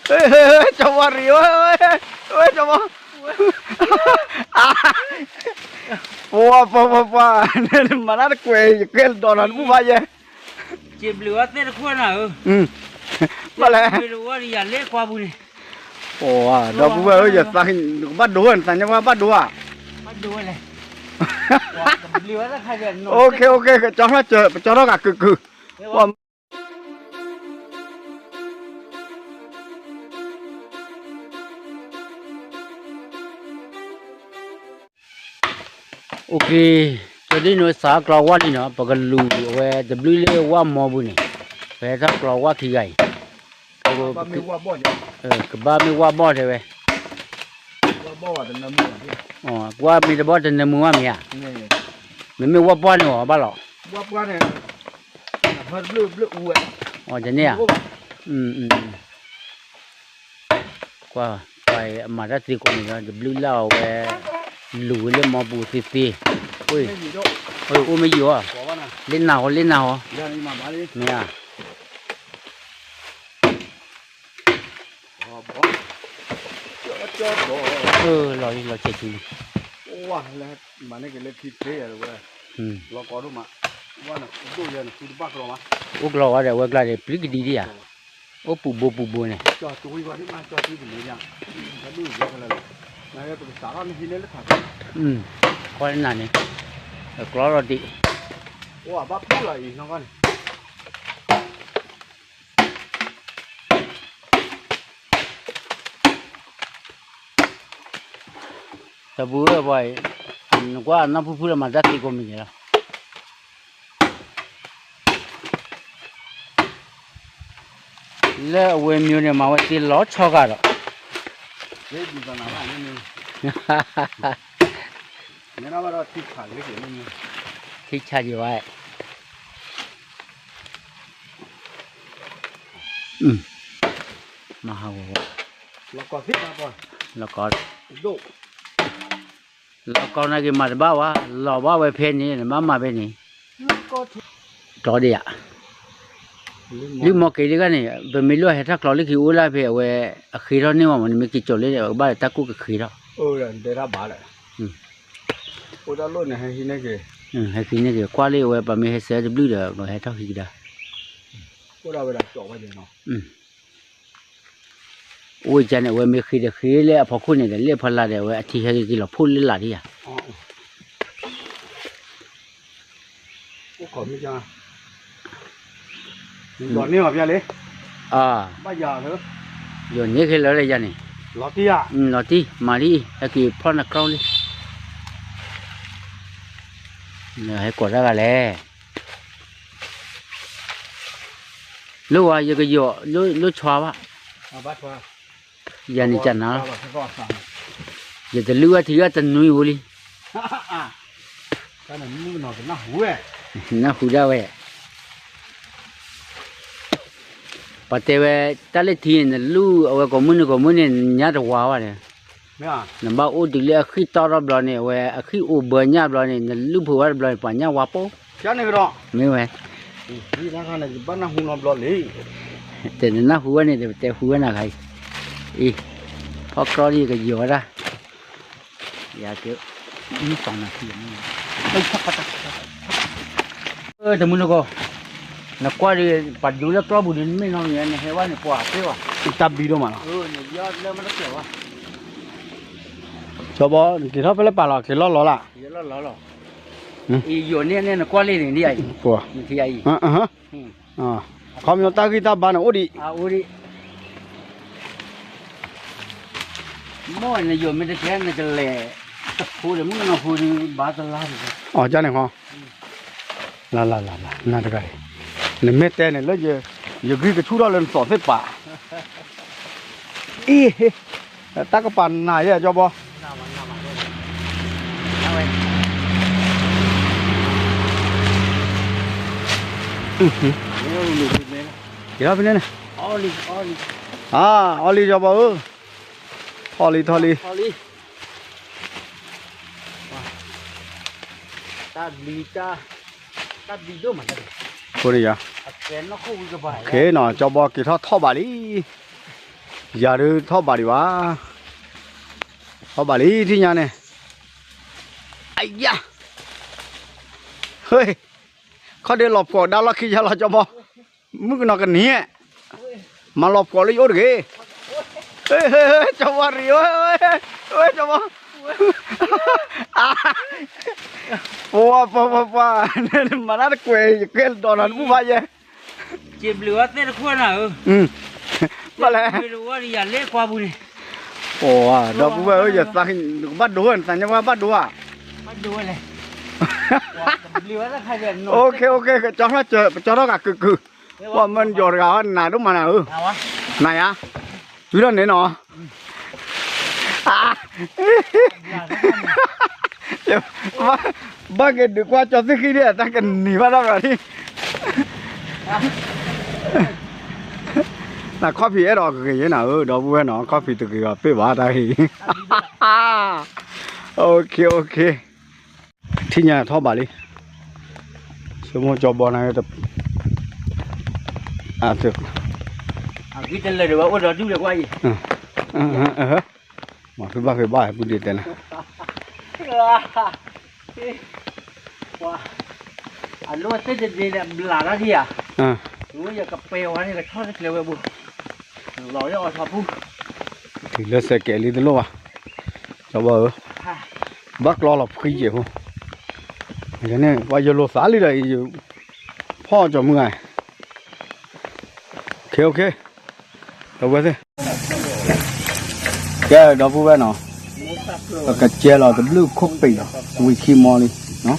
ကၠီဝါရံၣ်ဝဲ, ဝဲကၠီဝါ, ပှၤပှၤပှၤပှၤ, မၤတၢ်တကွဲး ယကဲလၢဒီးနီၤတဘူၣ်ဘၣ်ယဲ, ဘၣ်လဲၣ်, ဒီပုၢ်ဝဲၢ်ဧၢ, ယသးကဘၣ်ဒိဝဲ နသးညါဝဲဘၣ်ဒိဧါ, ကၠီထီၣ်ကကုာ်ကုာ်, အိၣ်က့ၤ, ကၠီဒ်န့ၣ် စးကျီဝါလံနီၤ, ပကလူၤအဝဲတဘျုးလၢဝါမီပူၤန့ၣ်, ပဟဲထီၣ်ကျီဝါခံဂၤအံၤ, ကဘၣ်မ့ၢ်ဝါဘီၣ်တဲဝဲ, ဝါမ့ၢ်တဘီၣ်တနၢမူဘၣ်မ့ၢ်ဧါ, မ့မ့ၢ်ဝါပှၢ်န့ၣ်အီၤဘၣ်လီၤ, အတန့ၣ်ဧါ, ကွၢ်, ကွၢ်အံၤအမၤတၢ်သ့ကိးမံၤလီၤ, တဘျုးလၢ်အဝဲ, လူၤဝဲလၢမီပူၤသ့သ့, အိၣ်မ့ၢ်ယိာ်, လ့နၤဟီ လ့နၤဟီ, မ့ၢ်ဧါ, လီၤလံလီၤဆဲးဆူလံ, အိၣ်ကျီဝဲဒီးအဝဲကျါန့ၣ် ပျံၤကဒံဒံဧါ, အိၣ်ပူၤဘိပူၤဘိန့ၣ်, ကွၢ်လၢနၤန့ၣ်, ကျီလီၤဒံး, တပူၤဝဲ, နကွၢ်နီၢ်ဖုဖုလၢမၤတၢ်သ့ကိးမံၤန့ၣ်လီၤ, လၢအဝဲမံၤန့ၣ် မၤဝဲသ့လီၤဆီဂၤဒီး, ထံဆးယံၤဝဲ, မၤဟးဂီၤ, လီၤကီ, လီၤကီနာ်က့ၤမၤတဘၣ်ဝဲ, လီၤဘၣ်ဝဲဖဲန့ၣ် နဘၣ်မၤဖဲန့ၣ်, ကျီဒံးဧါ, လၢမီက့ၤလၢဂၤန့ၣ် ပမ့ၢ်လိၣ်ဟဲထီၣ်ကျီလၢခံအိၣ်လၢဖဲအဝဲ, အဃ့ထီၣ်န့ၢ်ဝဲမး နမ့ၢ်က့ၤကၠီၤလၢန့ၣ် ကဘၣ်တၢ်ကူၣ်ကဃ့ထီၣ်, ဟဲဃ့န့ၢ်က့ၤ ကွၢ်လၢအဝဲ ပမ့ၢ်ဟဲစဲးတဘျုးဒီး ကဟဲထီၣ်ဃ့ကဒါ, အိၣ်ဝဲကန့ၣ် အဝဲမ့ၢ်ဃ့ဒီးဃ့လၢအဖီခိၣ်န့ၣ်ဒီး လၢအဖီလာ်ဒီး အဝဲအထံဟဲက့ၤက့ၤလီၤဖှိၣ်လၢလာ်ဒံးဧါ, အိၣ်ကီၢ်မ့ၢ်က, ယီၤန့ၢ်အီၤဖျါလံ, ယီၤန့ၢ်ခဲလၢာ်လၢယၤန့ၣ်, လီၤတံၢ်, မၤလံ, ဟဲက့ၤဖီၣ်နကျီလံ, ဟဲကိးတၢ်ဂၤလဲၣ်, လိၣ်ဝဲ ယကယီၤ, လိၣ်ဆီဘၣ်, ယၤန့ၣ်ကနၤလီၤ, ယတလုၢ်ဝဲထံဂၤတနွံဝဲလံ, နၢ်ဟူဒၣ်ဝဲ, ပှၤတဲဝဲ, တၢ်လၢထံန့ၣ် နလုၢ်အဝဲကိးမုၢ်နံၤကိးမုၢ်နံၤ နညၣ်တဝါဘၣ်န့ၣ်, နဘၣ်အိၣ်တုၤလၢအဃံၣ်တီထီၣ်ဘျီန့ၣ် အဝဲအဃံၣ်အိၣ်ဘၢညၣ်ဘျီန့ၣ် နလုၢ်ဖုးဝဲတဘျီန့ၣ် ပှၤညၣ်ဝါပိၢ်, မ့ၢ်ဝဲ, တဲနနၢ်ဟူဝဲန့ၣ် တဲဟူဝဲနၤခါအံၤ, အံၤ, ဖီၣ်ကျီဒ်ကယီၤဝဲဒၣ်, ယၤက့ၤ, မုၢ်သီနၤခံ, တမုၢ်နဂီၢ်, နကွၢ်ဒီး ပှၤဒိးလၢကျီပူၤဒီး နမ့ၢ်နီၤန့ၣ် နဟဲဝဲန့ၣ် ပှၤသ့ဘၣ်, တၢ်ဘံဒိၣ်မးလီၤ, စီၤဘီ နက့ၤထီၣ်ဖဲလၢပာ်လီၤ က့ၤလီၢ်လီၤလၢ်, ယိၤန့ၣ်န့ၣ် နကွၢ်လံန့ၣ် ဒ်အံၤ, နထံၣ်အံၤ, ခီပညီတၢ်ဂံၢ်တၢ်ဘါန့ၣ်အိၣ်ဒံး, မိၢ်နယိၤမ့ၢ်တကဲ နကလဲၤ, တဖိဒီးမုၣ်ကနီၤဖိဒီး ဘါတလါန့ၣ်, အီၤကန့ၣ်ခီ, လၢလၢလၢလၢ နတဂၤအံၤ, နမ့ၢ်တဲန့ၣ်လၢ ယဂံၢ်ကဆူၣ်ထီၣ်လၢနသီၣ်သ့ၣ်ပာ်, အံၤ, တၢ်ကပာ်နၤယဲၢ်ကၠီဘီ က့ၤထီၣ်ဖဲန့ၣ်န့ၣ်, အီၣ်လံကၠီဘီဧၢ, ထီၣ်လံထီၣ်လံ, တၢ်ဘံ, တၢ်ဘံဒိၣ်မး, ဖိန့ၣ်ယၤ, က့ၤနီၤ ကၠီဘီက့ၤထီၣ်ထီၣ်ဘၣ်လံ. ယၤဒုးထီၣ်ဘးဒံးဘၣ်, ထီၣ်ဘးလံထံၣ်ညါန့ၣ်, အယၤ, ဟ့, ခီၣ်ဒ့လီၤဖှီၣ်ဒါလီၢ်ခံယၤလီၤ ကၠီဘီ, မုၣ်ကနီၤကနံၤ, မၤလီၤဖှီၣ်လၢယအိၣ်တဂ့ၤ, ကၠီဘီရံၤ, ကၠီဘီ, ပှၤပှၤပှၤပှၤ, မၤတၢ်တကွဲး ယကဲဒီးနၤတဘူၣ်ဘၣ်ယဲ က့ၤဘျုးဝဲသ့ၣ်တခိၣ်နၤဧၢ, ဘၣ်လဲၣ်, ဝဲဒ်ယၤလၢကွၢ်ပူၤန့ၣ်, ပှၤဒီပုၢ်ဝဲၢ်ဧၢ, ယသးကဘၣ်ဒိဝဲ နသးညါဝဲဘၣ်ဒိဧါ, ဘၣ်ဒိဝဲလဲၣ်, ကကၠီထီၣ်ကၠီထီၣ်ကကုာ်ကုာ်, ပှၤမၢယီၤတဂၤဟီ နၤဒိၣ်မးနၤဧၢ, နၤယါ, တုၤထီၣ်န့ၣ်နီၤ ဘၣ်က့ၤဒုးကွၢ်ကၠီသ့ၣ်ဃံဒၣ် တၢ်ကနံၤဘၣ်တၢ်ဘၣ်ဒံး, နခီၣ်ဖံးအဲၣ်ဒိးဂ့ၤယဲနၤဧၢ, ဒီပုၢ်ဝဲၢ်နီၤ ခီၣ်ဖံးတဂ့ၤအီၤပ့ၢ်ဘၣ်တၢ်ဟံၣ်, အိၣ်ခ့အိၣ်ခ့, ထံၣ်ညါထီၣ်ဘးလံ, ဆိကမိၣ်ကၠီဘီန့ၣ် အဂံၢ်တလၢာ်ဒံးဝဲအိၣ်ဒီးဒူၣ်ဒီးကွၢ်အံၤ, မၤဖဲဘၣ်ဖဲဘၣ် ပုၢ်ဒ့တဲနၤ, အလိၣ်သ့ၣ်တဒ့ဒီးဘျးတၢ်ထံၣ်ဧါ, ဝဲယကပဲၤဝဲန့ၣ် ကဆီၣ်တကျဲၤဝဲဘိ, လီၤယအီၤထီၣ်ပူၤ, တုၤလၢစဲးကဲးလံတလိၣ်ဘၣ်, ကၠီဘီဧၢ, ဘၣ်ကျီလီၤဖှံယဲၢ်ဖိ, န့ၣ် ပှၤယလိၤသးလံဒီးအံၤ, ဖီၣ်ကၠီမုၢ်ဂၤ, ခ့အိၣ်ခ့, ဒီပုၢ်ဝဲၢ်သ့ၣ် ကဲဒီပုၢ်ဝဲၢ်နီၤ, ပကကဲလီၤတဘျုးခိၣ်ပ့ၤလီၤ ဝံၤခံမီလံ,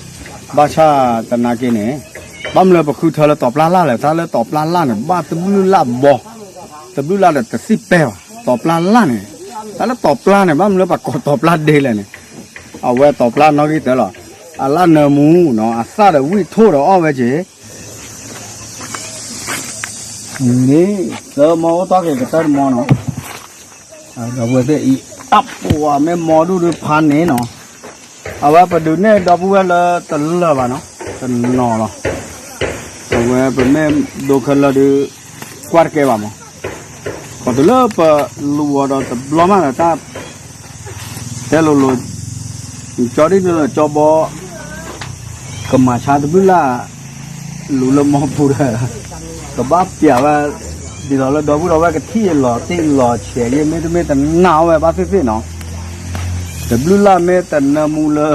ဘၣ်ဆၣ်သနာ်က့န့ၣ်, ဘၣ်မနုၤပဃုထၢလၢတီၤပျၢ်လၢ်လဲၣ်, တၢ်လၢတီၤပျၢ်လၢ်န့ၣ် ဘၣ်တဘျုးလၢ်ဘီ, တဘျုးလၢ်ဒီးတသံၣ်ပဲာ်ဘၣ်, တီၤပျၢ်လၢ်န့ၣ်, တၢ်လၢတီၤပျၢ်န့ၣ် ဘၣ်မနုၤလၢပှၤကိးတီၤပျၢ်ဒ့လဲၣ်န့ၣ်, အဝဲတီၤပျၢ်နီၣ်ဂံၢ်တၢလီၤ, အလၣ်နၢမူနီၤ အသၣ်ဒီးဝံၣ်ထိၣ်ဒီးအီၣ်ဝဲက့ၤ န့ၣ်, သၢမီအိၣ်တီၢ်က့ၤကတၢၢ်တမီနီၤ, ဒီပုၢ်ဝဲၢ်သ့ၣ်အံၤ, အပှၤမ့ၢ်မီဒူၣ်ဒုးဖးန့ၣ်နီၤ, အဝဲပဒုးန့ၢ်ဒီပုၢ်ဝဲၢ်လၢတလၢာ်ဘၣ်နီၤ, တနီၤလီၤ, အဝဲပမ့ၢ်ဒိခဲလၢာ်ဒုး, ကွၢ်တကဲဘၣ်မး, ပှၤတုၤလၢပလူၤအီၤဒီးတဘျီမးဒီးတၢ် တဲလိၤလိၤ, ကၠီဒ်န့ၣ်လၢကၠီဘီ, ကမၤဆါတဘျုးလၢ်, လူၤလၢမီပူၤဒီး, ကဘၣ်ပျးဝဲ, ဒ်သိးလၢဒီပုၢ်ဒီဝဲၢ်ကထံၣ်လီၤတံၢ်လီၤဆဲးယဲ မ့တမ့ၢ်တနာ်ဝဲဘၣ်သ့ၣ်သ့ၣ်နီၤ, တဘျုးလၢ်မ့ၢ်တနၢမူလၢ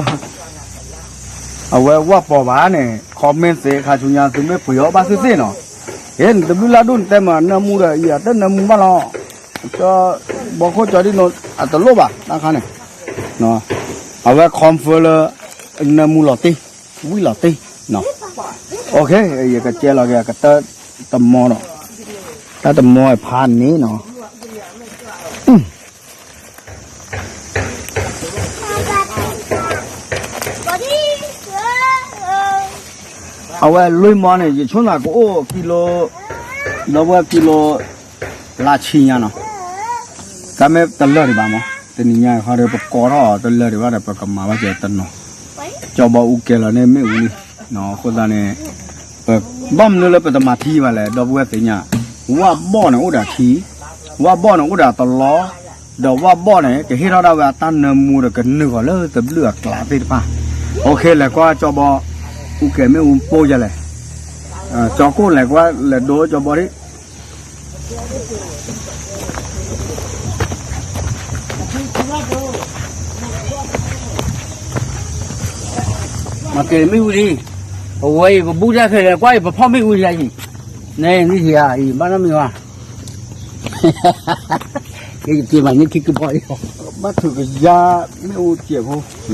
အဝဲဝၣ်ပီၤဘၣ်န့ၣ် comment သ့ခါဆူညါသုမ့ၢ်ပှ့ၤအီၤဘၣ်သ့ၣ်သ့ၣ်နီၤ, ဟဲနတဘျုးလၢ်ဒိၣ်နတဲမးနၢမူဒီး ယတနၢမူဘၣ်လီၤ, ကၠီဘီခိၣ်ကၠီဒ်နိ အတလိၣ်ဘၣ်တၢ်ခါန့ၣ်, အဝဲ confirm လၢ နၢမူလီၤတံၢ်, ဝံၣ်လီၤတံၢ်, ယကကဲလီၤက့ၤအကတၢၢ်တမီဒီး, တၢ်တမီဖးန့ၣ်နီၤ အဝဲလွံၢ်မီန့ၣ် ယဆိကမိၣ်ကအိၣ်ကံလိ, ဒီပုၢ်ဝဲၢ်ကံလိ, လါဆံညါနီၤ, တၢ်မ့ၢ်တလၢာ်ဒံးဘၣ်မး, တနံၤညါခီဒီးပကိးထီၣ်အီၤတလၢာ်ဒံးဘၣ်ဒီး ပကမၤဘၣ်ကဲတနီၤ, ကၠီဘီအူကဲလီၤန့ၣ်မ့ၣ်အူလံ, အဃိသတးန့ၣ်, ဘၣ်မနုၤလၢပတမၤထံဘၣ်လဲၣ် ဒီပုၢ်ဝဲၢ်သ့ၣ်ညါ, ဝၣ်ဘီၣ်န့ၣ်အိၣ်ဒီးထံ, ဝၣ်ဘီၣ်န့ၣ်အိၣ်ဒီးတလီ, ဒီးဝၣ်ဘီၣ်န့ၣ် ကဟ့ၣ်ထီၣ်ဒၣ်ဝဲအတၢ်နၢမူဒီးကနုာ်ဃီၤလၢတဘျုးအကျါသ့ၣ်တဖၣ်, အိၣ်ခ့ လဲၤကွၢ်ကၠီဘီ, အူကဲမ့ၣ်အူပိၢ်ယလဲၣ်, ကၠီကိၣ်လဲၤကွၢ်လဲၤဒိကၠီဘီဒံး မ့ၢ်က့ၤမ့ၣ်အူလံ, ပဝဲအံၤပဘူၣ်တၢ်ခဲလၢာ် ကွၢ်အံၤပဖီၣ်မ့ၣ်အူလံအံၤ, န့ၣ်မ့ၢ်ဟံၣ်ဧါအံၤ ဘၣ်နီတမံၤဘၣ်, က့ၤမၤန့ၢ်ခံကဘီအံၤ, ဘၣ်ထုးကယါမ့ၣ်အူစဲးဖိ, ကၠီဘီ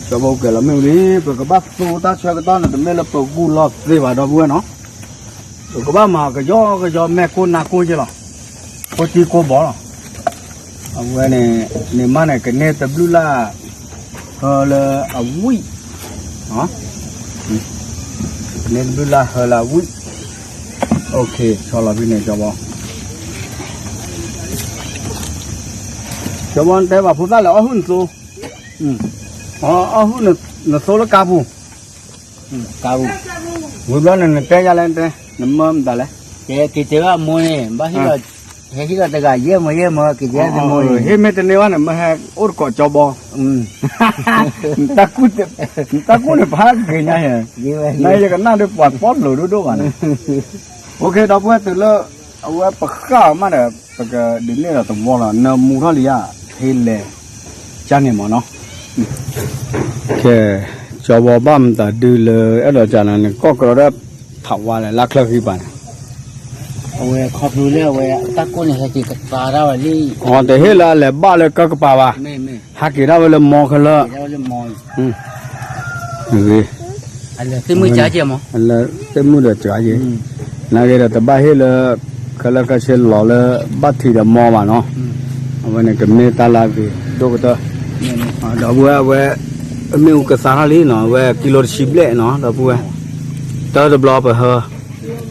အူကဲလီၤမ့ၣ်အူလံ, ပကဘၣ်သူတၢ်ဆၢကတီၢ်န့ၣ် တမ့ၢ်လၢပဂူၢ်လီၤသ့ဘၣ်ဒီပုၢ်ဝဲၢ်နီၤ ပကဘၣ်မၤကယီကယီမဲာ်ကိၢ်နါကိၢ်က့လီၤ, ကိၢ်ထံကိၢ်ဘီလီၤ, အဝဲန့ၣ်, န့ၣ်မးန့ၣ် ကန့ၢ်တဘျုးလၢ်, ဟၢလၢအဝံၣ်, ကန့ၢ်တဘျုးလၢ်ဟၢလၢအဝံၣ်, အိၣ်ခ့ ဆီလီၤဖဲန့ၣ် ကၠီဘီ, ကၠီဘီနတဲဘၣ်ဖိသၣ်လဲၣ် အီၣ်ဟုၣ်နသိ, အီၣ်ဟုၣ်နသိလၢကါပူၤ ကါပူၤ, ဝံၤဘျီန့ၣ် နတဲယၤလဲၣ်တဲ, နမၢမတၤလဲၣ်, ကဲက့ၤတဲဘၣ်အမိၢ်န့ၣ် ဘၣ်ဟ့ၣ်လီၤ, ဟဲဟံးလီၤတဂၤ ယဲၢ်မၢယဲၢ်မၢ ကယဲၢ်တမၢ, ဟ့ၣ်မ့ၢ်တန့ၢ်ဘၣ်န့ၣ် မ့ၢ်ဟဲအိၣ်တကိးကၠီဘီ, နတၢ်ကူၣ်န့ၣ် ပဟးက့ၤညါ, နယကနၣ်ဒီးပှၤပီၣ်လိၤဒိၣ်ဒိၣ်ဘၣ်န့ၣ်, ဒီပုၢ်ဝဲၢ်တုၤလၢ အဝဲပဃၣ်အီၤမးဒီး ပကဒုးနဲၣ်ဒီးသဝီလီၤ နၢမူထီၣ်လံဧါ, ဟ့ၣ်လဲၣ်, ကန့ၣ်မၢ်နီၤ, ကဲ, ကၠီဘီဘၣ်မတၤဒုလၢ အဲၣ်ဒိးကနၤန့ၣ် ကီၢ်ကရၢဒီး ဖးဝါလဲၣ် လၢချၢဃံပၤန့ၣ်, အဝဲခီဖျိလၢအဝဲ တၢ်ကိၢ်န့ၣ် ဟဲက့ၤကပၤဒၣ်ဝဲလံ, အတဟ့ၣ်လၢအလဲၤဘၣ်လၢကၢကပၤဘၣ်, ဟးက့ၤဒၣ်ဝဲလၢမီခဲလၢာ်, လၢသ့ၣ်မုၣ်ဒီးစှၤက့, နာ်က့ဒီးတဘၣ်ဟ့ၣ်လၢ ခဲလၢာ်ခဲဆ့လီၤလၢ ဘၣ်ထံးဒီးမီဘၣ်နီၤ, အဝဲန့ၣ်ကမ့ၢ်တၢ်လၢအဂ့ၤဒိၣ်ကတၢၢ်, ဒီပုၢ်ဝဲၢ်အဝဲ မ့ၣ်အူကသါထီၣ်လံနီၤ အဝဲကံလိတဆံဘျဲၣ်နီၤ ဒီပုၢ်ဝဲၢ်, တၢ်တဘျီပဟၢ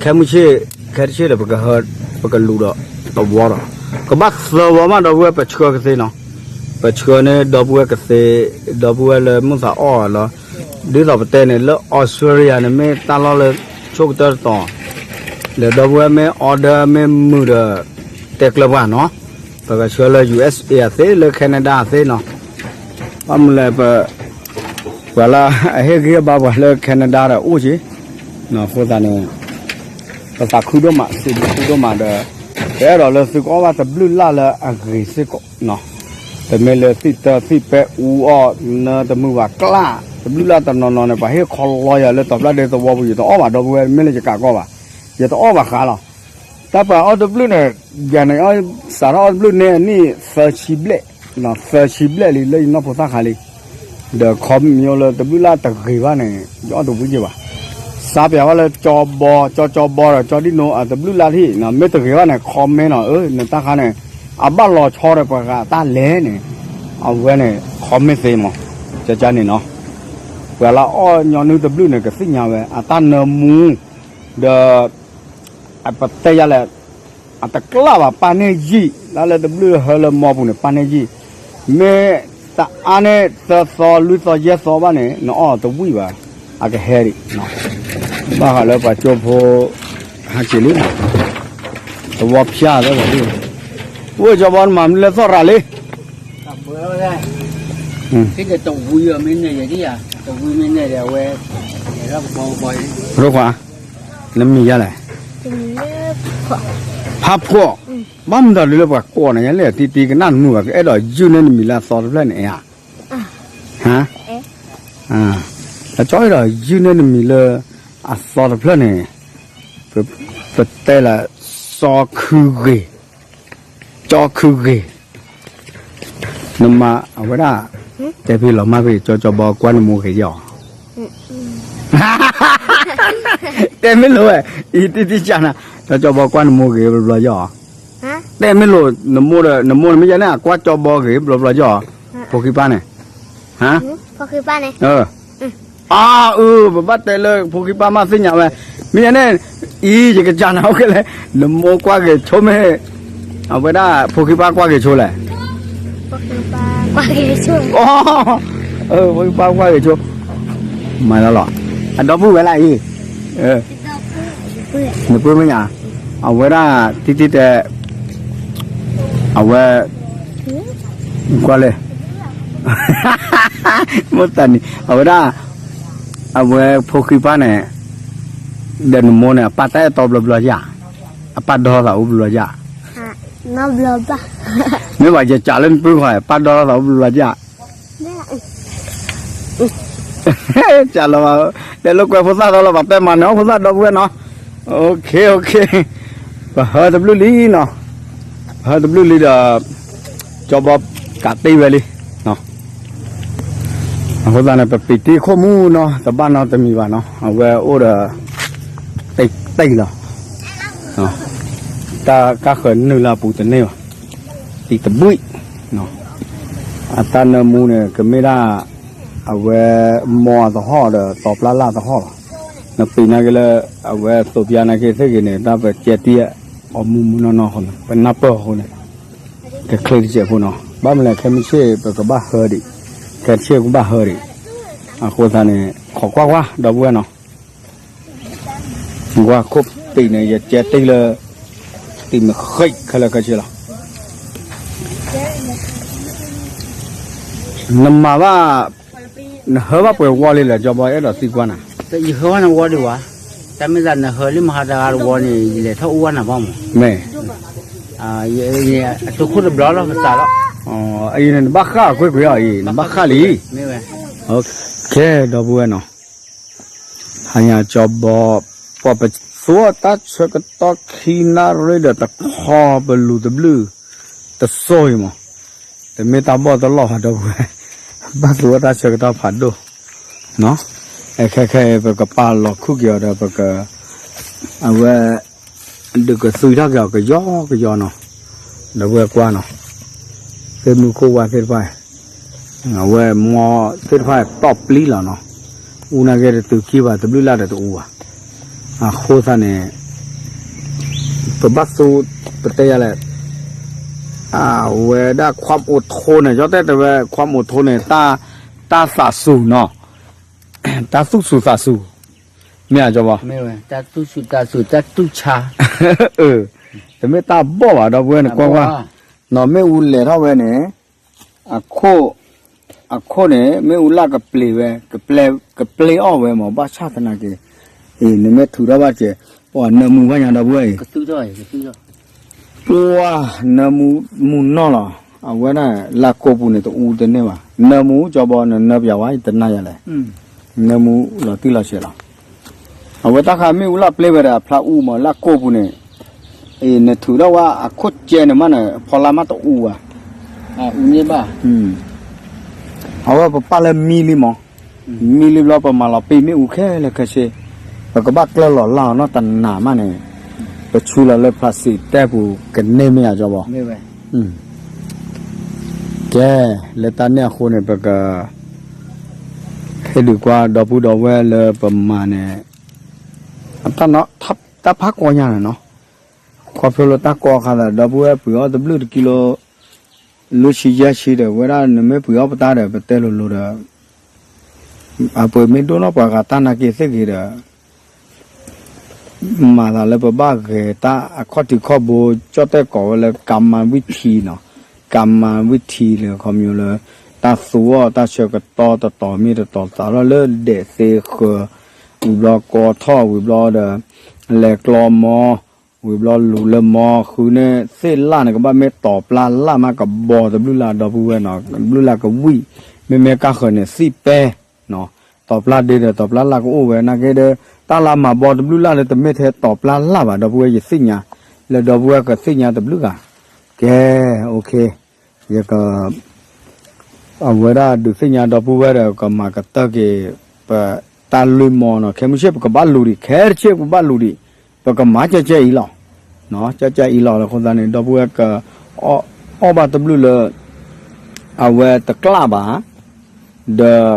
ခဲမုၢ်ဆ့ၣ် ခဲတဆ့ၣ်ဒီးပကဟၢ ပကလူၤဒီးတဝီဒီး ကဘၣ်သၢဝီမး ဒီပုၢ်ဝဲၢ် ပဆှၢကသ့နီၤ, ပဆှၢန့ၢ်ဒီပုၢ်ဝဲၢ်ကသ့, ဒီပုၢ်ဝဲၢ်လၢမုၢ်သးအီၣ်လီၤ, ဒ်သိးပတဲန့ၣ် လၢ Australia န့ၣ် မ့ၢ်တၢ်လီၢ်လၢ ဆိကတၢၢ်တတီၤ, ဒီးဒီပုၢ်ဝဲၢ်မ့ၢ် order မ့ၢ်မုာ်ဒီး တဲကျၢၤပှၤနီၤ, ပကဆှၢလၢ ယူၢ်အ့ၣ်အ့ အသ့ လၢ Canada အသ့နီၤ, ဘၣ်မနုၤလဲၣ် ပ ပှၤလၢအဟ့ၣ်ဂံၢ်ဘါပှၤလၢ Canada ဒီးအိၣ်က့ၤ, အဃိသတးန့ၣ် ပသးခုဒိၣ်မး စံးဘျုးဒိၣ်မးဒီး ပအဲၣ်ဒိးလၢသုကအီၣ်ဘၣ်တဘျုးလၢ်လၢအဂ့ၤစ့ၢ်ကီးနီၤ, တမ့ၢ်လၢသံၣ်တၢသံၣ်ပဲအူအီၣ် နတမုာ်ဘၣ်ကျၢ် တဘျုးလၢ်တနီၤနီၤန့ၣ် ပှၤဟ့ၣ်ခီလီယၤလၢ တီၤဖျါဒ့သဝီပူၤ ယတအီၣ်ဘၣ် ဒီပုၢ်ဝဲၢ် မ့ၢ်လၢယကးကီၢ်ဘၣ်, ယတအီၣ်ဘၣ်ဃးလီၤ. တၢ်ပှၤအီၣ်တဘျုးန့ၣ် ယၤန့ၣ် စးထီၣ်အီၣ်တဘျုးန့ၣ် အနံၣ်သၢဆံဘျဲၣ်, သၢဆံဘျဲၣ်လံလၢယနီၢ်ဖိသၣ်ခါလံ, ဒီး comment လၢတဘျုးလၢ်တဂ့ၤဘၣ်န့ၣ် ယအီၣ်တဝံၤက့ၤဘၣ်, စးပၠးဝဲလၢကၠီဘီ ကၠီကၠီဘီဒီးကၠီဒံနိ အတဘျုးလၢ်ထံၣ် မ့ၢ်တဂ့ၤဘၣ်န့ၣ် comment နီၤ အၢ နတၢ်ခါန့ၣ် အဘၣ်လီၤဆီဒီးပှၤဂၤအတၢ်လဲၤန့ၣ်, အဝဲန့ၣ် comment သ့မး, ကကန့ၣ်နီၤ, ပှၤလၢအီၣ်ညီနုၢ်တဘျုးန့ၣ် ကသ့ၣ်ညါဝဲ အတၢ်နၢမူ, ဒီး အပတဲယၤလဲၣ်, အတကျၢ်ဘၣ် ပၢ်န့ၢ်ယံာ် လၢလၢတဘျုးဟၢလၢမီပူၤန့ၣ် ပၢ်န့ၢ်ယံာ်, မ့ၢ်တအါန့ၢ်သၢသီ လွံၢ်သီ ယဲၢ်သီဘၣ်န့ၣ် နအီၣ်တဝံၤဘၣ်, အကဟဲဒံး, ဘၣ်ဃးလၢပှၤကၠိဖိ ဟးက့ၤလံ, သဝီဖၠၣ်လၢပှၤဒ်, အိၣ်ကၠီဘီနမၤမနုၤလၢသီၣ်ရၤလံ, ရိခွါ, နမံၤယၤလဲၣ်, ဖးဖှီၣ်, ဘၣ်မနုၤဒ်လၢပှၤကိးနၤယၤလဲၣ် တံတံကနၣ်တမုာ်ဘၣ် ကအဲၣ်ဒိးယုၢ်န့ၢ်နမံၤလၢအသီတဖျၢၣ်န့ၣ်ဧါ, ဟါ, ကၠီအဲၣ်ဒိးယုၢ်န့ၢ်နမံၤလၢအသီတဖျၢၣ်န့ၣ်, ပတဲလၢ စီၤခုဂ့ၤ, ကၠီခုဂ့ၤ နမၤအဝဲဒၣ်, တဲဖဲလီၤမၢ်ဖဲ ကၠီကၠီဘီကွၢ်နမိၢ်ဂ့ၤယီၤ, တဲမ့ၢ်လိာ်ဝဲ, အံၤတံတံကနၤ, ကၠီကၠီဘီကွၢ်နမိၢ်ဂ့ၤဘျီဘျီယီၤ, တဲမ့ၢ်လိာ်, နမိၢ်ဒီး နမိၢ်န့ၣ်မ့ၢ်ယၤန့ၣ် အကွၢ်ကၠီဘီဂ့ၤဘျီဘျီယီၤ, ဖိခံပၢ်န့ၣ်, ဟါ, အၢ, ပဘၣ်တဲလၢဖိခံပၢ်မးသ့ၣ်ညါဝဲ, မ့ၢ်ယၤန့ၣ်, အံၤယကစၢ်နၤအိၣ်ခဲလၢာ်, နမိၢ်ကွၢ်ဂ့ၤဆိမ့ၢ်, အဝဲဒၣ်ဖိခံပၢ်ကွၢ်ဂ့ၤဆိလဲၣ်, ဖိခံပၢ်ကွၢ်ဂ့ၤဆိ, မၤလီၤလီၤ, အဒီပုၢ်ဝဲၢ်လၢအံၤ, နပုၢ်မ့ၢ်ညါ, အဝဲဒၣ်တံတံတဲ အဝဲ, ကွၢ်လဲၣ်, မိၢ်တနံၤ အဝဲဒၣ်, အဝဲဖိခံပၢ်န့ၣ်, ဒီးနမိၢ်န့ၣ် အပၢ်တၢ်အဲၣ်တီဘျီဘျီယၤ, အပၢ်ဒီသးအိၣ်ဘျီဘျီယၤ, မ့ၢ်ဘၣ်ယကးလၢနပုၢ်ဃီ ပၢ်ဒီသးအိၣ်ဘျီဘျီယၤ ကလီၤဘၣ်, တဲလိာ်ကွဲဖိသၣ်သီလီၤ ပှၤတဲမၤန့ၢ်အီၣ်ဖိသၣ်ဒီပုၢ်ဝဲၢ်နီၤ, ပဟၢတဘျုးလံနီၤ, ပဟၢတဘျုးလံဒီး, ကၠီဘီကးတ့ၢ်ဝဲလံ, အဃိသတးန့ၣ် ပပံာ်တ့ၢ်ခိၣ်မူနီၤ တဘၣ်နီတမံၤဘၣ်နီၤ အဝဲအိၣ်ဒီး, တ့ၢ်တ့ၢ်လီၤ, တၢ်ကါဃၢၤနုာ်လၢအပူၤတန့ၢ်ဘၣ်, တံၤတဘှံး, အတၢ်နၢမူန့ၣ် ကမ့ၢ်ဒၣ်, အဝဲ, မီအသဟီၣ်ဒီးတီၤပျၢ်လၢ်သဟီၣ်လီၤ, နပံာ်နာ်က့လၢ, အဝဲသိးပျၢ်နာ်က့သ့ၣ်ဂ့ၤန့ၣ် တၢ်ပကဲတံၢ်အီၤမူမူနီၢ်နီၢ်အဃိန့ၣ် ပနၢ်ပၢၢ်အဃိန့ၣ်, ကချ့တစဲးဖိနီၤ ဘၣ်မနုၤလဲၣ် ခဲမုၢ်ဆ့ၣ်ပကဘၣ်ဟၢဒံး, ခဲဆ့ၣ်ကဘၣ်ဟၢဒံး, အဃိသတးန့ၣ် ခိးကွၢ်ကွၢ် ဒီပုၢ်ဝဲၢ်နီၤ ကွၢ်ခိၣ်ပံာ်န့ၣ် ယကဲတ့ၢ်လၢ, တံၤမ့ၢ်ဃံးခဲလၢာ်ခဲဆ့လီၤ. နမၤဘၣ်, နဟၢဘၣ်ပှဲၤဝီလံလဲၣ် ကၠီဘီ အဲၣ်ဒိးသံကွၢ်နၤ. ယဟၢဘၣ်နဝီဒံးဝဲ, တၢ်မ့ၢ်သးနဟၢလံမဟါတဂၤတဝီန့ၣ် ယလဲၤထီၣ်အူဘၣ်နၤဘၣ်မး. မ့ၢ်, အတိခိၣ်တဘျီလီၤ ပစးလီၤ. အံၤန့ၣ်နဘၣ်ဃၣ်အီၤကွ့ၢ်ကွ့ၢ်အံၤ နဘၣ်ဃၣ်လံ. ကဲ ဒီပုၢ်ဝဲၢ်နီၤ, ဟါညါကၠီဘီ, ပှၤပသူအီၣ်တၢ်ဆၢကတီၢ်ခံနၣ်ရံၣ်ဒီးတခီပလူၤတဘျုး, တစိၢ်အံၤမး, တမ့ၢ်တၢ်ဘီၣ်တလီၢ်ဘၣ် ဒီပုၢ်ဝဲၢ်, ဘၣ်သူအီၣ်တၢ်ဆၢကတီၢ်ဖးဒိၣ်, အဲခဲခဲအံၤ ပကပာ်လီၤခုၣ်က့ၤအီၤဒီးပက, အဝဲ ဒုးကသွံထီၣ်က့ၤအီၤကယီကယီနီၤ, ဒီပုၢ်ဝဲၢ်ကွၢ်နီၤ, သ့ၣ်မုၢ်ခိၣ်ဝါသ့ၣ်တဖၣ်, အဝဲမီသ့ၣ်တဖၣ်တီၢ်ပျံၤလီၤနီၤ, အူနာ်က့တတုၤခံဘၣ်တဘျုးလၢ်ဒီးတအူဘၣ်, အဃိသတးန့ၣ် ပဘၣ်သူ, ပတဲယၤလဲၣ်, အဝဲဒၣ် ความอดทน န့ၣ် ကၠီတဲတဲဝဲ ความอดทน န့ၣ် တၢ်သးစူၤနီၤ, တၢ်သူၣ်စူၤသးစူၤ, မ့ၢ်ဧါ ကၠီဘီ, တၢ်သူၣ်စူၤသးစူၤ တၢ်တူၢ်ဆါ, တမ့ၢ်တၢ်ဘီၣ်ဘၣ် ဒီပုၢ်ဝဲၢ်န့ၣ် ကွၢ်ကွၢ်, နီၤ မ့ၣ်အူလဲၤထီၣ်ဝဲန့ၣ်, အခိၣ်, အခိၣ်န့ၣ် မ့ၣ်အူလၢ်ကပျ့ၤဝဲ, ကပျ့ၤအီၣ်ဝဲမး ဘၣ်ဆၣ်သနာ်က့, အံၤ နမ့ၢ်ထုးထီၣ်ဘၣ်ကဲ, ပှၤနၢမူဘၣ်ညါ ဒီပုၢ်ဝဲၢ်အံၤ, ပှၤနၢမူမူနီၢ်လီၤ, အဝဲဒၣ် လၢကိာ်ပူၤန့ၣ် တအူတန့ၢ်ဘၣ်, နၢမူ ကၠီဘီ နနၢပၠးဝဲ ယတနာ်ယၤလဲၣ်, နၢမူလီၤတံၢ်လီၤဆဲးလီၤ, အဝဲတၢ်ဃးမ့ၣ်အူလၢ်ပျ့ၤဝဲဒီးအဖျါအူမး လၢကိာ်ပူၤန့ၣ်, အံၤ နထုးထီၣ်ဝဲအခိၣ်ကဲန့ၣ်မးန့ၣ် ဖီလာ်မးတအူဘၣ်, အဝဲပပာ်လၢမံလံမး, မံလံဘျီ ပမၤလီၤပံာ်မ့ၣ်အူခဲလၢာ်ခဲဆ့, ပကဘၣ်ကျၢၢ်လီၤလၢ်အီၤနီတနၤမးန့ၣ်, ပဆူလီၤလၢဖျးစံးတဲပူၤကန့ၢ်မ့ၢ်ဧါ ကၠီဘီ, ကဲ, လၢတၢ်န့ၣ်အဃိန့ၣ် ပက ဟ့ၣ်ဒုးကွၢ်ဒီပုၢ်ဒီဝဲၢ်လၢပမၤန့ၣ်, တၢ်ဖးကီညါန့ၣ်နီၤ, ခီဖျိလၢတၢ်ကီအခါသး ဒီပုၢ်ဝဲၢ်ပှ့ၤအီၣ်တဘျုးတကံလိ, လွံၢ်ဆံယဲၢ်ဆံဒီး ဝဲဒၣ်နမ့ၢ်ပှ့ၤအီၣ်ပတၢ်ဒီး ပတဲလိၤလိၤဒီး, အပှ့ၤမ့ၢ်ဒိၣ်နီၢ်ပှၤဂၤတၢ်နာ်က့ၤသ့ၣ်ဂ့ၤဒီး မၤသးလၢပဘၣ်ဂဲၤတၢ်အခီၣ်ထံးခီၣ်ဘိ ကၠီၣ်တဲၣ်ကိးဝဲလၢ ကမၤဝံထံနီၤ, ကမၤဝံထံလၢခီမညီလၢ တၢ်သူအီၣ်တၢ်ဆၢကတီၢ်တတီၤမ့ၢ်တတီၤသးထီၣ်လၢဒဲးသ့ဃၢၤ, ဝံၤဘျီကီထီၣ်ဝံၤဘျီဒီး လဲၤကျီမီ, ဝံၤဘျီလူၤလၢမီဃုန့ၣ် သ့ၣ်လၣ်န့ၣ် ကဘၣ်မ့ၢ်တီၤပျၢ်လၣ်မးကဘီတဘျုးလၢ် ဒီပုၢ်ဝဲၢ်နီၤ, တဘျုးလၢ်ကဝံၣ်, မ့မ့ၢ်ကၢ်ဃၢၤန့ၣ် သံၣ်ပဲ တီၤပျၢ်ဒ့ဒီး တီၤပျၢ်လၣ်ကအိၣ်ဝဲ နာ်က့ဒီး တၢ်လၢမၤဘီတဘျုးလၢ်လၢတမ့ၢ်ထဲတီၤပျၢ်လၣ်ဘၣ် ဒီပုၢ်ဝဲၢ် ယသ့ၣ်ညါ, လၢဒီပုၢ်ဝဲၢ်ကသ့ၣ်ညါတဘျုးဂၤ, ကဲ, အိၣ်ခ့, ယက အဝဲဒၣ်ဒုးသ့ၣ်ညါဒီပုၢ်ဝဲၢ်ဒီး ကမၤကတၢၢ်က့ၤ ပတၢ်လွံၢ်မီနီၤ, ခဲမုၢ်ဆ့ၣ်ပကဘၣ်လူၤဒံး ခဲတဆ့ၣ်ပကဘၣ်လူၤဒံး, ပကမၤကဲကဲအံၤလီၤ, ကဲကဲအံၤလီၤ လၢအဃိသတးန့ၣ် ဒီပုၢ်ဝဲၢ်က အီၣ်ဘၣ်တဘျုးလၢ အဝဲတကျၣ်ဘၣ်, ဒီး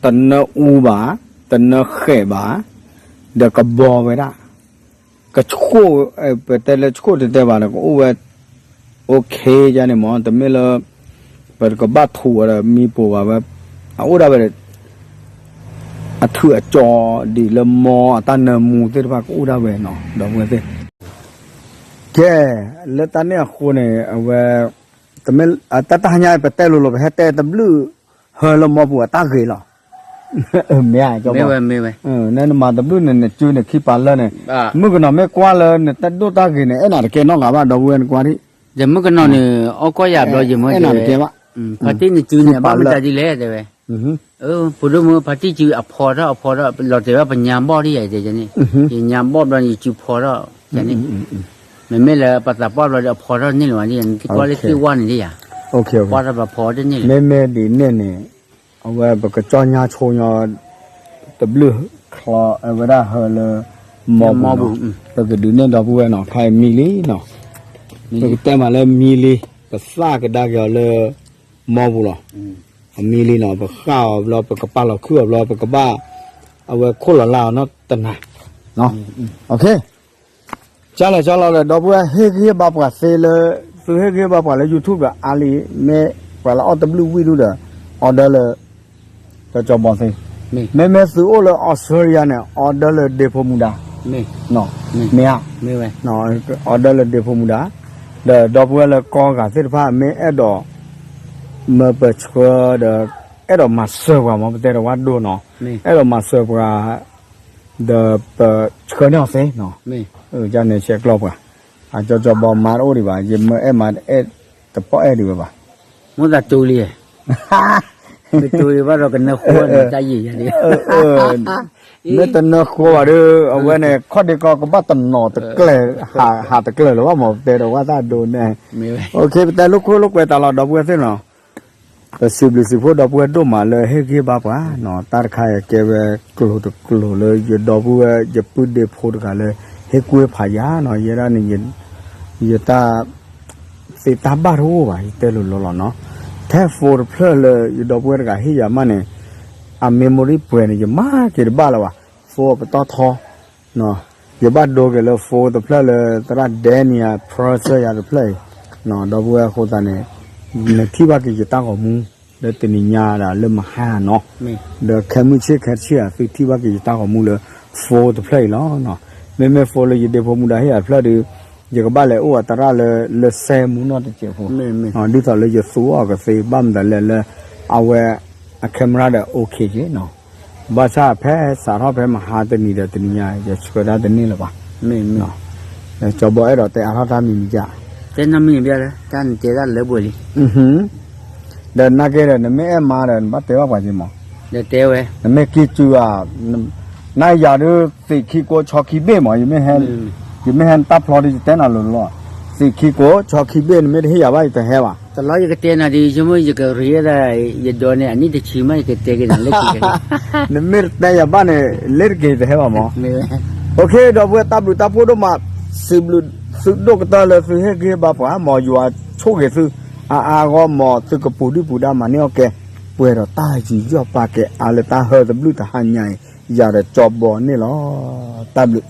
တနၢအူဘၣ်, တနၢဃဲးဘၣ်, ဒီးကဘီဝဲဒၣ် ကဆှိၣ်, ပတဲလၢဆှိၣ်တဲတဲဘၣ်ဒီး ကအိၣ်ဝဲ အိၣ်ခ့ယါန့ၣ်မး တမ့ၢ်လၢ ပကဘၣ်ထူးအီၤဒီးမံပိာ်ဘၣ်ဝဲ, အအိၣ်ဒၣ်ဝဲဒီး အထုးအကၠီဒ်လၢမီအတၢ်နၢမူသ့ၣ်တဖၣ်ကအိၣ်ဒၣ်ဝဲနီၤ ဒီပုၢ်ဝဲၢ်သ့ၣ်, ကဲ, လၢတၢ်န့ၣ်အဃိန့ၣ် အဝဲ တမ့ၢ် တၢ်တဟါညါပတဲလိၤလိၤ ပဟဲတဲတဘျုး ဟၢလၢမီပူၤအတၢ်ဂ့ၤလီၤ မ့ၢ်ဧါ မ့ၢ်ဝဲ မ့ၢ်ဝဲ, နမၤတဘျုးန့ၣ် နစုန့ၣ်ခံပာ်လၢန့ၣ်, မုၣ်ကနီၤမ့ၢ်ကွၢ်လၢနတၢ်ဒိၣ်တၢ်ဂ့ၤန့ၣ် အဲၣ်နၤတကဲနီတဂၤဘၣ် ဒီပုၢ်ဝဲၢ်နကွၢ်ဒံး, ယမုၣ်ကနီၤန့ၣ် အီၣ်ကွၢ်ယၤဘျီ ယမ့ၢ်အဲၣ်နၤတကဲဘၣ်, ဖါတံၢ်နစုန့ၣ် အဘၣ်မတၤဒ်လဲၣ်တဲဝဲ, ဖိဒိၣ်မုၣ်ဖါတံၢ်စုအဖီထီၣ်အဖီထီၣ် လီၤတဲာ်ဘၣ်ပညါဘီၣ်ဒ်ယၤတဲန့ၣ်, ယညါဘီၣ်ဘျီန့ၣ် ယစုဖီထီၣ်န့ၣ်, မ့မ့ၢ်လၢပသးပှၢ်ဘျီဒီးအဖီထီၣ်န့ၣ်လၢၤဘၣ်ဒ်ယၤ နသံကွၢ်လၢသ့ၣ်ဝါန့ၣ်ဒ်ယၤ, ဖီထီၣ်ပဖီထီၣ်န့ၣ်လၢၤ, မ့မ့ၢ်ဒ်န့ၣ်န့ၣ် အဝဲပကကၠီညါဆိညီ တဘျုးချီ အဝဲဒၣ်ဟၢလၢ မီပူၤနီၤ, ပကဒုးနဲၣ်ဒီပုၢ်ဝဲၢ်နီၤ ခါအံၤမံလံနီၤ, ပကတဲမးလၢမံလံ ပသၣ်ကဒါက့ၤအီၤလၢ မီပူၤလီၤ, အမံလံနီၤ ပဃၣ်အီၤဘျီ ပကပာ်လီၤခုၣ်အီၤဘျီ ပကဘၣ် အဝဲခိၣ်လီၤလၢအီၤနီတနၤ, ကၠီလီၤကၠီလီၤဒီး ဒီပုၢ်ဝဲၢ်ဟ့ၣ်ဂံၢ်ဟ့ၣ်ဘါပှၤသ့လၢ သုဟ့ၣ်ဂံၢ်ဟ့ၣ်ဘါပှၤလၢ YouTube ဒီး အါလံ မ့ၢ်ပှၤလၢအီၣ်တဘျုးဝံၣ်ဒူၣ်ဒီး order လၢ ကၠီဘီသ့, မ့မ့ၢ်သုအိၣ်လၢ Australia န့ၣ် order လၢဒ့ဖိမူဒါ မ့ၢ်ဧါ, အီၤဒၢလၢဒ့ဖိမူဒါ, ဒီးဒီပုၢ်ဝဲၢ်လၢကီၢ်ဂၤသ့ၣ်တဖၣ် မ့ၢ်အဲၣ်ဒိး မၢပၢဆှၢဒီး အဲၣ်ဒိးမၤစၢၤပှၤမ့ၢ် ပတဲတဝၣ်ဒိၣ်နီၤ, အဲၣ်ဒိးမၤစၢၤပှၤ ဒီးပဆှၢန့ၢ်အီၤသ့နီၤ, ကန့ၣ်ဆဲးကျိးပှၤ, အကၠီကၠီဘီမါတအိၣ်ဒံးဘၣ်, ယမၢအဲၣ်မါအဲၣ်တပီၣ်အဲၣ်ဒံးဝဲဘၣ်, မိၣ်သးတူလံ, မ့ၢ်တူလံဘၣ်ဒီးကနၢဃိန့ၣ် တၢ်ယံာ်ယၤဒံး, မ့ၢ်တနၢဃိဘၣ်ဒီး အဝဲန့ၣ် ခီၣ်ဒ့ကီၢ်ကဘၣ်တနီၤတကျၢၤ, ဟးတကျၢၤလၢၤဘၣ်မ့ၢ် ပတဲတဝၣ်တၢ်ဒိၣ်န့ၣ်, ပတဲလိာ်ခိၣ်လိာ်ကွဲတၢ်လီၤ ဒီပုၢ်ဝဲၢ်သ့ၣ်နီၤ ပစံးဘျုးစံးဖှိၣ်ဒီပုၢ်ဝဲၢ်ဒိၣ်မးလၢဟ့ၣ်ဂံၢ်ဘါပှၤနီၤ, တၢ်တခါအံၤကဲဝဲကျိၤတကျိၤလၢယဒီပုၢ်ဝဲၢ် ယပုၢ်ဒ့ဖိတဂၤလၢ ဟ့ၣ်ကူၣ်ဖးယၤနီၤ, ယဲဒၣ်န့ၣ် ယတၢ် သ့တၢ်ဘၣ်တအိၣ်ဘၣ် ယတဲလိၤလိၤလီၤနီၤ, ထဲ phone တဖျၢၣ်လၢယဒီပုၢ်ဝဲၢ်တဂၤဟ့ၣ်ယၤမးန့ၣ် အ memory ပှဲၤန့ၣ် ယမၤက့ၤတဘၣ်လၢၤဘၣ်, phone ပတီၢ်ထီ ယဘၣ်ဒိက့ၤလၢ phone တဖျၢၣ်လၢသရၣ်ဒဲန့ၣ် ဖျၢၣ်ဆၢယၤတဖျၢၣ်အံၤ, ဒီပုၢ်ဝဲၢ်အဃိသတးန့ၣ် နထံၣ်ဘၣ်က့ၤယတၢ်ဂီၤမူ လၢတနံၤညါဒၣ်လၢမဟါနီၤ, ဒီးခဲမုၢ်ဆ့ၣ်ခဲဆ့ၣ်ဧါ သုထံၣ်ဘၣ်က့ၤယတၢ်ဂီၤမူလၢ phone တဖျၢၣ်အံၤလီၤ, မ့မ့ၢ် phone လၢယဒ့ဖိမူဒါဟ့ၣ်ယၤတဖျၢၣ်ဒီး ယကဘၣ်လဲၤအိၣ်အသရၣ်လၢ လၢစဲမူနီၢ်တစဲးဖိ, ဒ်သိးလၢယသူအီၤကသ့ ဘၣ်မတၤလဲၣ်လၢ အဝဲ အ camera ဒီး OK က့ၤနီၤ, ဘၣ်ဆၣ်ဖဲစးထီၣ်ဖဲမဟါတနံၤဒီးတနံၤညါ ယဆှၢတၢ်တန့ၢ်လၢၤဘၣ်, ကၠီဘီအဲၣ်ဒိးတဲအါထီၣ်တၢ်မံၤမံၤက, တဲနမံၤဘၣ်လၢ တၢ်နတဲတၢ်လၢပှဲၤလံ, ဒီးနာ်က့ဒီး နမ့ၢ်အဲၣ်မါဒီး နဘၣ်တဲဘၣ်ပှၤက့ၤမး, ဒီးတဲဝဲ, နမ့ၢ်က့ၤစုၤဧါ, နယၤဒုး သ့ၣ်ခံကိးဆီခံဘ့ၣ်မး, ယမ့ၢ်ဟဲနတၢ်ဖျီဒီး ယတဲနၤလိၤလီၤ, သ့ၣ်ခံကိးဆီခံဘ့ၣ် နမ့ၢ်တဟ့ၣ်ယၤဘၣ် ယတဟဲဘၣ်, တလီယကတဲနၤဒီး ယဆိကမိၣ်ယကရံးဒၣ် ယဒိးန့ၢ်အနံၣ်တဆံမး ယကတဲက့ၤနၤလၢခံက့ၤ, နမ့ၢ်တတဲယၤဘၣ်န့ၣ် လ့တက့ၤယတဟဲဘၣ်မး, OK ဒီပုၢ်ဝဲၢ် တၢ်ဘျုးတၢ်ဖှိၣ်ဒိၣ်မး, စံးဘျုးသုဒိၣ်ကတၢၢ်လၢသုဟ့ၣ်ဂံၢ်ဘါပှၤ, မ်ယွၤဆိၣ်ဂ့ၤသု အါအါဂီၢ်ဂီၢ် မ်သုကပူၤဒုၣ်ပူၤဒါမၤန့ၢ်အီၣ်ကဲ, ပှဲၤဒီးတၢ်ယူးယီၣ်ပာ်ကဲအါလၢတၢ်ဟၢတဘျုးတဟါညါအံၤ, ယၤဒီးကၠီဘီန့ၣ်လီၤ, တၢ်ဘျုး